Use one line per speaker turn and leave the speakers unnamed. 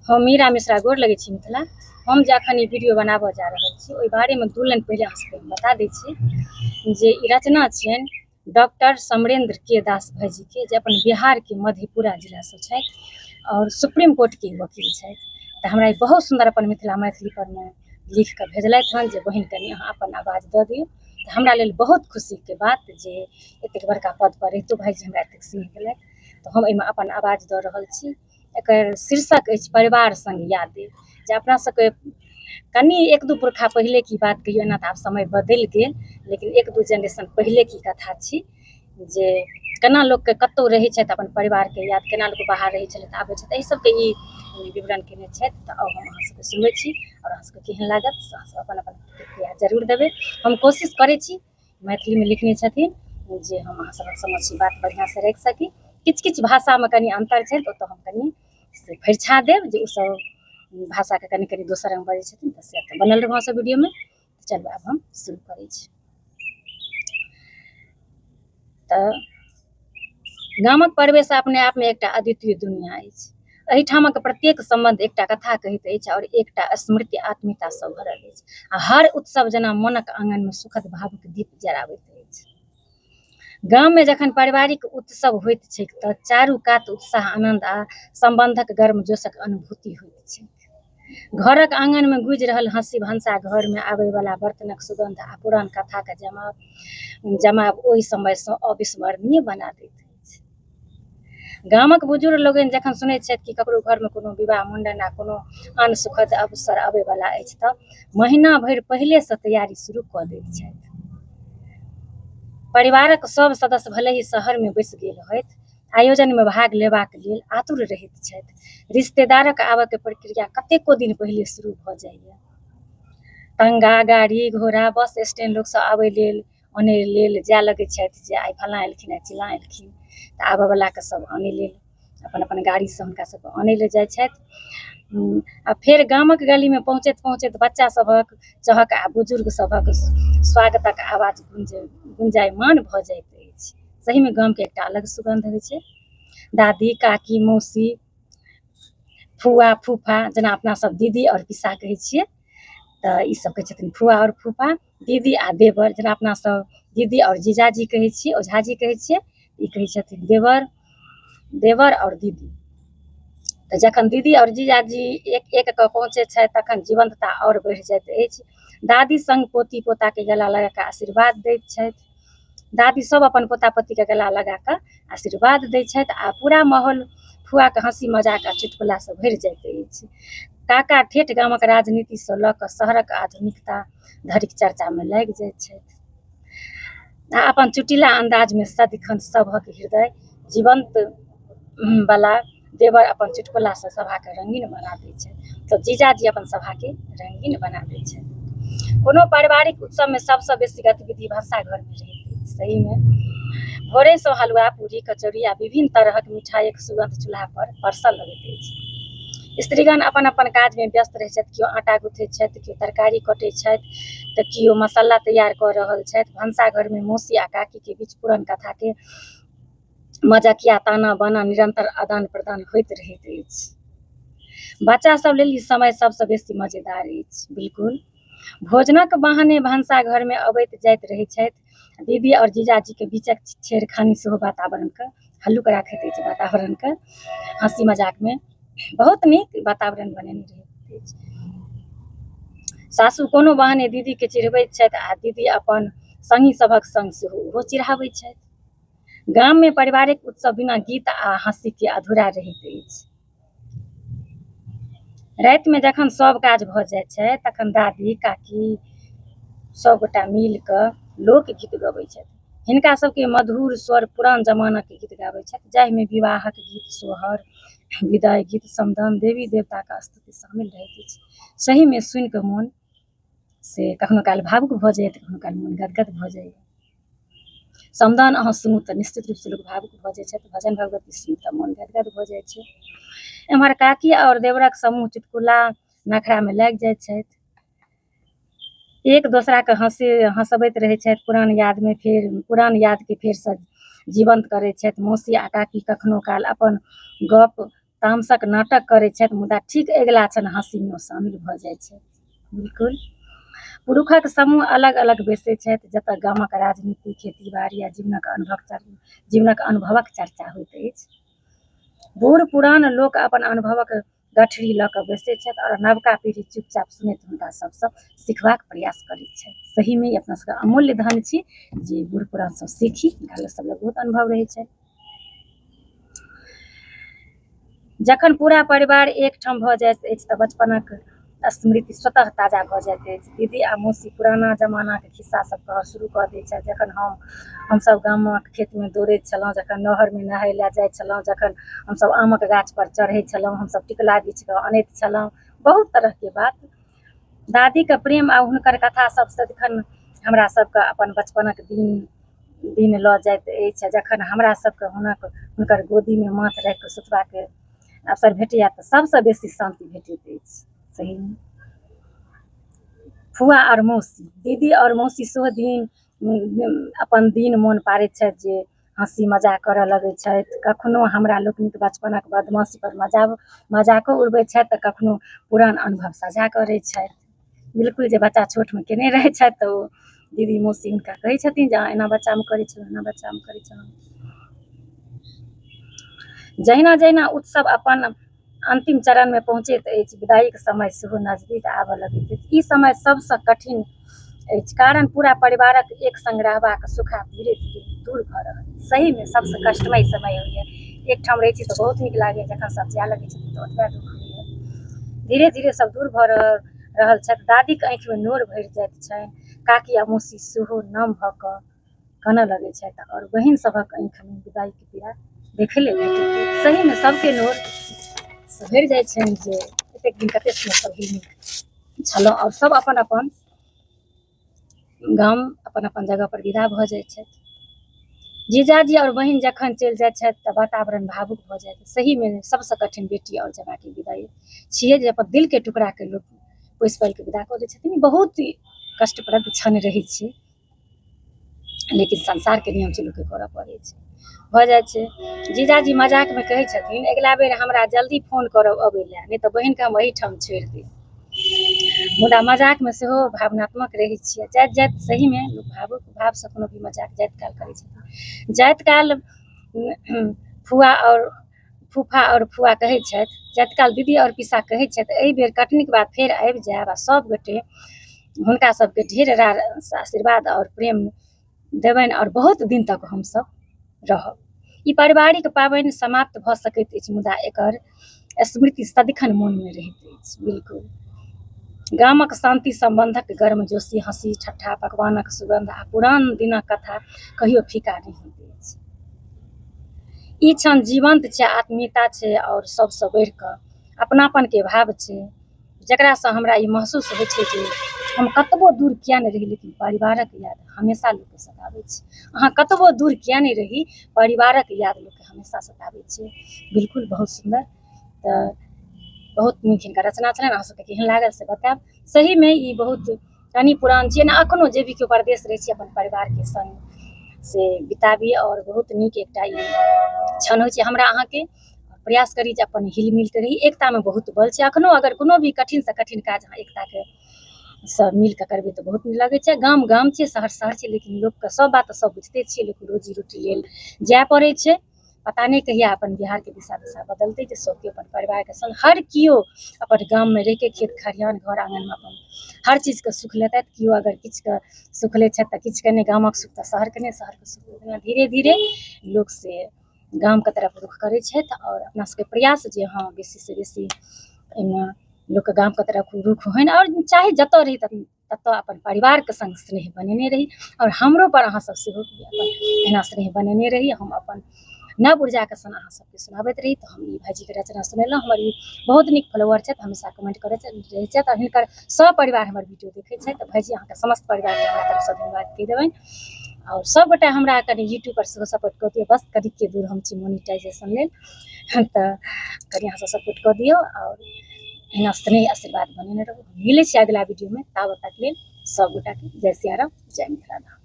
हम मीरा मिश्रा गोर लगै छी मिथिला। हम जे अखन ई वीडियो बनाबऽ जा रहल छी ओहि बारेमे दू लाइन पहिले अहाँ सबके बता दै छी जे ई रचना छियनि डॉक्टर समरेंद्र के दास भाईजीके, जे अपन बिहारके मधेपुरा जिलासँ छथि आओर सुप्रीम कोर्टके वकील छथि। तऽ हमरा ई बहुत सुन्दर अपन मिथिला मैथिली परमे लिख कऽ भेजलथि हन जे बहिन कनि अहाँ अपन आवाज दऽ दियौ। तऽ हमरा लेल बहुत खुशीके बात जे एतेक बड़का पदपर रहितो भाईजी हमरा एतेक स्नेह देलथि। तऽ हम एहिमे अपन आवाज दऽ रहल छी। एकर शीर्षक अछि परिवार सङ्ग यादें, जे अपना सबके कनि एक दू पुरखा पहिलेके ई बात कहियौ, एना तऽ आब समय बदलि गेल, लेकिन एक दू जेनरेशन पहिलेके ई कथा छी जे केना लोकके कतहु रहै छथि अपन परिवारके याद, केना लोक बाहर रहै छलै तऽ आबै छथि, एहि सबके ई विवरण केने छथि। तऽ आउ हम अहाँ सबके सुनबै छी आओर अहाँ सबके केहन लागत से अहाँ सब अपन अपन प्रतिक्रिया जरूर देबै। हम कोशिश करै छी, मैथिलीमे लिखने छथिन, जे हम अहाँ सभक समक्ष ई बात बढ़िआँसँ राखि सकी। किछु किछु भाषामे कनि अन्तर छै तऽ ओतऽ हम कनि से फरिछा देब जे ओसभ भाषाके कनि कनि दोसर रङ्ग बजै छथिन, तऽ से तऽ बनल रहू अहाँसभ वीडियोमे। चलू आब हम शुरू करै छी। तऽ गामक परिवेश अपने आपमे एकटा अद्वितीय दुनिया अछि। एहिठामक प्रत्येक सम्बन्ध एकटा कथा कहैत अछि आओर एकटा स्मृति आत्मीयतासँ भरल अछि, आ हर उत्सव जेना मनक आङ्गनमे सुखद भावुक दीप जराबैत अछि। गाममे जखन पारिवारिक उत्सव होइत छैक तऽ चारू कात उत्साह, आनन्द आ सम्बन्धक गर्मजोशक अनुभूति होइत छैक। घरक आङ्गनमे गूँजि रहल हँसी, भनसा घरमे आबयवला बर्तनक सुगन्ध आ पुरान कथाक जमाव जमाव ओहि समयसँ अविस्मरणीय बना दैत अछि। गामक बुजुर्ग लोकनि जखन सुनैत छथि कि ककरो घरमे कोनो विवाह, मुण्डन आ कोनो आन सुखद अवसर अबैवला अछि तऽ महीना भरि पहिलेसँ तैयारी शुरू कऽ दैत छथि। परिवारक सभ सदस्य भले ही शहरमे बसि गेल होथि, आयोजनमे भाग लेबाक लेल आतुर रहैत छथि। रिश्तेदारक आबयके प्रक्रिया कतेको दिन पहिले शुरू भऽ जाइए। तंगा, गाड़ी घोड़ा, बस स्टैंड लोकसभ आबै लेल अनै लेल जाय लगै छथि जे आइ फल्लाँ एलखिन, आइ चिल्लाँ एलखिन, तऽ आबयवलाके सभ अनै लेल अपन अपन गाड़ीसँ हुनका सभके अनै लए जाइ छथि। आ फेर गामक गलीमे पहुँचैत पहुँचैत बच्चा सभक चहक आ बुजुर्ग सभक स्वागतक आवाज गुंज गुंजायमान भऽ जाइत अछि। सहीमे गामके एकटा अलग सुगन्ध होइ छै। दादी, काकी, मौसी, फुआ, फूफा, जेना अपना सब दीदी आओर पिसा कहै छियै, तऽ ई सब कहै छथिन फुआ आओर फूफा। दीदी आ देवर, जेना अपना सब दीदी आओर जीजाजी कहै छियै, ओझाजी कहै छियै, ई कहै छथिन देवर, देवर आओर दीदी। तऽ जखन दीदी आओर जीजाजी एक एक कऽ पहुँचै छथि तखन जीवन्तता आओर बढ़ि जाइत अछि। दादी सङ्ग पोती पोताके गला लगा कऽ आशीर्वाद दैत छथि। दादी सब अपन पोता पोतीके गला लगा कऽ आशीर्वाद दै छथि आ पूरा माहौल फुआके हँसी मजाक आ चुटकुलासँ भरि जाइत अछि। काका ठेठ गामक राजनीतिसँ लऽ कऽ शहरक आधुनिकता धरिक चर्चामे लागि जाइत छथि आ अपन चुटीला अन्दाजमे सदिखन सभक हृदय जीवन्त बला देवर अपन चुटकुलासँ सभाके रङ्गीन बना दै छथि, तऽ जीजाजी अपन सभाके रङ्गीन बना दै छथि। कोनो पारिवारिक उत्सवमे सभसँ बेसी गतिविधि भनसाघरमे रहैत अछि। सहीमे भोरेसँ हलुआ, पूरी, कचौड़ी आ विभिन्न तरहक मिठाइक सुगन्ध चूल्हापर परसऽ लगैत अछि। स्त्रीगण अपन अपन काजमे व्यस्त रहैत छथि। केओ आटा गुथैत छथि, केओ तरकारी कटैत छथि, तऽ केओ मसाला तैयार कऽ रहल छथि। भनसाघरमे मौसी आ काकीके बीच पुरान कथाके मजकिया ताना बाना निरन्तर आदान प्रदान होइत रहैत अछि। बच्चा सब लेल ई समय सबसँ बेसी मजेदार अछि। बिल्कुल भोजनक बहाने भनसा घरमे अबैत जाइत रहैत छथि। दीदी आओर जीजाजीके बीचक छेड़खानी सेहो वातावरणके हल्लुक राखैत अछि। वातावरणके हँसी मजाकमे बहुत नीक वातावरण बनेने रहैत अछि। सासु कोनो बहाने दीदीके चिढ़बैत छथि आ दीदी अपन सङ्गी सभक सङ्ग सेहो ओहो चिढ़ाबैत छथि। गाममे पारिवारिक उत्सव बिना गीत आ हँसीके अधूरा रहैत अछि। रातिमे जखन सब काज भऽ जाइ छै तखन दादी, काकी सबगोटा मिल कऽ लोकगीत गबै छथि। हिनका सबके मधुर स्वर पुरान जमानाके गीत गाबै छथि, जाहिमे विवाहक गीत, सोहर, विदाइ गीत, समदाउन, देवी देवताके स्तुति शामिल रहैत अछि। सहीमे सुनिकऽ मोन से कखनो काल भावुक भऽ जाइए तऽ कखनो काल मोन गदगद भऽ जाइए। समदाउन अहाँ सुनू तऽ निश्चित रूपसँ लोक भावुक भऽ जाइ छथि। भजन भगवती सुनू तऽ मोन गदगद भऽ जाइ छै। एम्हर काकी आओर देवरक समूह चुटकुला नखरामे लागि जाइ छथि। एक दोसराके हँसी हँसबैत रहै छथि। पुरान यादमे फेर पुरान यादके फेरसँ जीवन्त करै छथि। मौसी आ काकी कखनो काल अपन गप तामसक नाटक करै छथि, मुदा ठीक अगिला क्षण हँसीमे ओ शामिल भऽ जाइ छथि। बिल्कुल। पुरुषक समूह अलग-अलग बैसै छथि, जतय गामक राजनीति, खेती-बाड़ी आ जीवनक अनुभवक चर्चा होइत अछि। बूढ़-पुरान लोक अपन अनुभवक गठरी लऽ कऽ बैसै छथि आओर नवका पीढ़ी चुपचाप सुनैत हुनका सभसँ सिखबाक प्रयास करैत छथि। सहीमे ई अपना सभके अमूल्य धन छी जे बूढ़ पुरान सभ सीखी, हुनका सभ लग बहुत अनुभव रहै छनि। जखन पूरा परिवार एकठाम भऽ जाइत अछि तऽ बचपनक स्मृति स्वतः ताजा भऽ जाइत अछि। दीदी आ मौसी पुराना जमानाक खिस्सा सब कहब शुरू कऽ दैत छथि। जखन हमसभ गामक खेतमे दौड़ैत छलहुँ, जखन नहरमे नहाय लए जाइत छलहुँ, जखन हमसभ आमक गाछपर चढ़ैत छलहुँ, हमसभ टिकुला बिछि कऽ अनैत छलहुँ, बहुत तरहके बात। दादीके प्रेम आ हुनकर कथा सब सदिखन हमरा सबके अपन बचपनक दिन लऽ जाइत अछि। जखन हमरा सबके हुनकर गोदीमे माथ राखि कऽ सुतबाक अवसर भेटैए तऽ सबसँ बेसी शान्ति भेटैत अछि। सहीमे फुआ आओर मौसी, दीदी आओर मौसी सेहो दिन अपन दिन मोन पाड़ैत छथि जे हँसी मजाक करऽ लगै छथि। कखनो हमरा लोकनिक बचपनक बदमाशी पर मजाको उड़बै छथि तऽ कखनो पुरान अनुभव साझा करै छथि। बिल्कुल जे बच्चा छोटमे केने रहै छथि तऽ ओ दीदी मौसी हुनका कहै छथिन जे अहाँ एना बच्चामे करै छलहुँ, एना बच्चामे करै छलहुँ। जहिना जहिना उत्सव अपन अन्तिम चरणमे पहुँचैत अछि, विदाइक समय सेहो नजदीक आबऽ लगैत अछि। ई समय सबसँ कठिन अछि, कारण पूरा परिवारक एक संग रहबाक सुख आब धीरे-धीरे दूर भऽ रहल अछि। सहीमे सबसँ कष्टमय समय होइए। एकठाम रहै छी तऽ बहुत नीक लागैए, जखन सब जाय लगै छथिन तऽ ओतबे दुःख होइए। धीरे-धीरे सब दूर भऽ रहल छथि। दादीक आँखिमे नोर भरि जाइत छनि। काकी आ मौसी सेहो नम भऽ कऽ कानऽ लगै छथि आओर बहिन सभक आँखिमे विदाइके पीड़ा देखै लए भेटैत अछि। सहीमे सबके नोर भरि जाइ छनि जे एतेक दिन कतेक सुन्दर सब हिल मिल छलहुँ आओर सब अपन अपन गाम अपन अपन जगह पर विदा भऽ जाइ छथि। जीजाजी आओर बहिन जखन चलि जाइ छथि तऽ वातावरण भावुक भऽ जाइत अछि। सहीमे सबसँ कठिन बेटी आओर जमायके विदाई छियै जे अपन दिलके टुकड़ाके लोक पोसि पालि कऽ विदा कऽ दै छथिन। बहुत कष्टप्रद क्षण रहै छै, लेकिन संसारके नियम छै, लोकके करऽ पड़ै छै, भऽ जाइ छै। जीजाजी मजाकमे कहै छथिन, अगिला बेर हमरा जल्दी फोन करब अबै लए, नहि तऽ बहिनके हम एहिठाम छोड़ि देब। मुदा मजाकमे सेहो भावनात्मक रहै छियै। जाइत जाइत सहीमे लोक भावुक भावसँ कोनो भी मजाक जाइत काल करै छथिन। जाइत काल फुआ आओर फूफा आओर फुआ कहै छथि, जाइत काल दीदी आओर पीसा कहै छथि, एहि बेर कटनीके बाद फेर आबि जायब आ सब गोटे हुनका सबके ढेर रास आशीर्वाद आओर प्रेम देबनि आओर बहुत दिन तक हमसब रहब। ई पारिवारिक पाबनि समाप्त भऽ सकैत अछि, मुदा एकर स्मृति सदिखन मोनमे रहैत अछि। बिल्कुल गामक शान्ति, सम्बन्धक गर्मजोशी, हँसी ठट्ठा, पकवानक सुगन्ध आ पुरान दिनक कथा कहियो फीका नहि होइत अछि। ई क्षण जीवन्त छै, आत्मीयता छै आओर सबसँ बढ़िकऽ अपनापनके भाव छै, जकरासँ हमरा ई महसूस होइ छै जे हम कतबो दूर किएक नहि रही, लेकिन परिवारक याद हमेशा लोकके सताबै छै। अहाँ कतबो दूर किएक नहि रही, परिवारक याद लोकके हमेशा सताबै छै। बिल्कुल बहुत सुन्दर, तऽ बहुत नीक हिनकर रचना छलनि। अहाँ सबके केहन लागल से बतायब। सहीमे ई बहुत कनि पुरान छियै ने, एखनो जे भी केओ परदेश रहै छी अपन परिवारके संग से बिताबी आओर बहुत नीक एकटा ई क्षण होइ छै। हमरा अहाँके प्रयास करी जे अपन हिल मिल कऽ रही, एकतामे बहुत बल छै। एखनो अगर कोनो भी कठिनसँ कठिन काज अहाँ एकताके सब मिल कऽ करबै तऽ बहुत नीक लगै छै। गाम गाम छै, शहर शहर छै, लेकिन लोकके सब बात तऽ सब बुझिते छियै, लोकके रोजी रोटी लेल जाय पड़ै छै। पता नहि कहिया अपन बिहारके दिशा दशा बदलतै जे सब केओ अपन परिवारके संग हर केओ अपन गाममे रहिके खेत खलिहान घर आङ्गनमे अपन हर चीजके सुख लेतथि। केओ अगर किछुके सुख लै छथि तऽ किछुके नहि, गामक सुख तऽ शहरके नहि, शहरके सुख तऽ धीरे धीरे लोक से गामके तरफ रुख करै छथि। आओर अपना सबके प्रयास जे हँ बेसीसँ बेसी एहिमे लोकके गामके तरफ रुख होइन आओर चाहे जतऽ रही ततऽ अपन परिवारके सङ्ग स्नेह बनेने रही आओर हमरो पर अहाँ सब सेहो अपन एहिना स्नेह बनेने रही। हम अपन नव ऊर्जाके सङ्ग अहाँ सबके सुनाबैत रही। तऽ हम ई भाइजीके रचना सुनेलहुँ। हमर ई बहुत नीक फॉलोअर छथि, हमेशा कमेंट करैत रहै छथि आओर हिनकर सब परिवार हमर वीडियो देखै छथि। तऽ भाइजी, अहाँके समस्त परिवारके हमरा तरफसँ धन्यवाद कहि देबनि आओर सबगोटा हमरा कनि यूट्यूबपर सेहो सपोर्ट कऽ दियौ। बस कनिके दूर हम छी मोनिटाइजेशन लेल, तऽ कनि अहाँ सब सपोर्ट कऽ दियौ आओर एहिना स्नेह आशीर्वाद बनेने रहू। मिलै छी अगिला वीडियोमे, ताबत तक लेल सब गोटाके जय सियाराम, जय मिथिला धाम।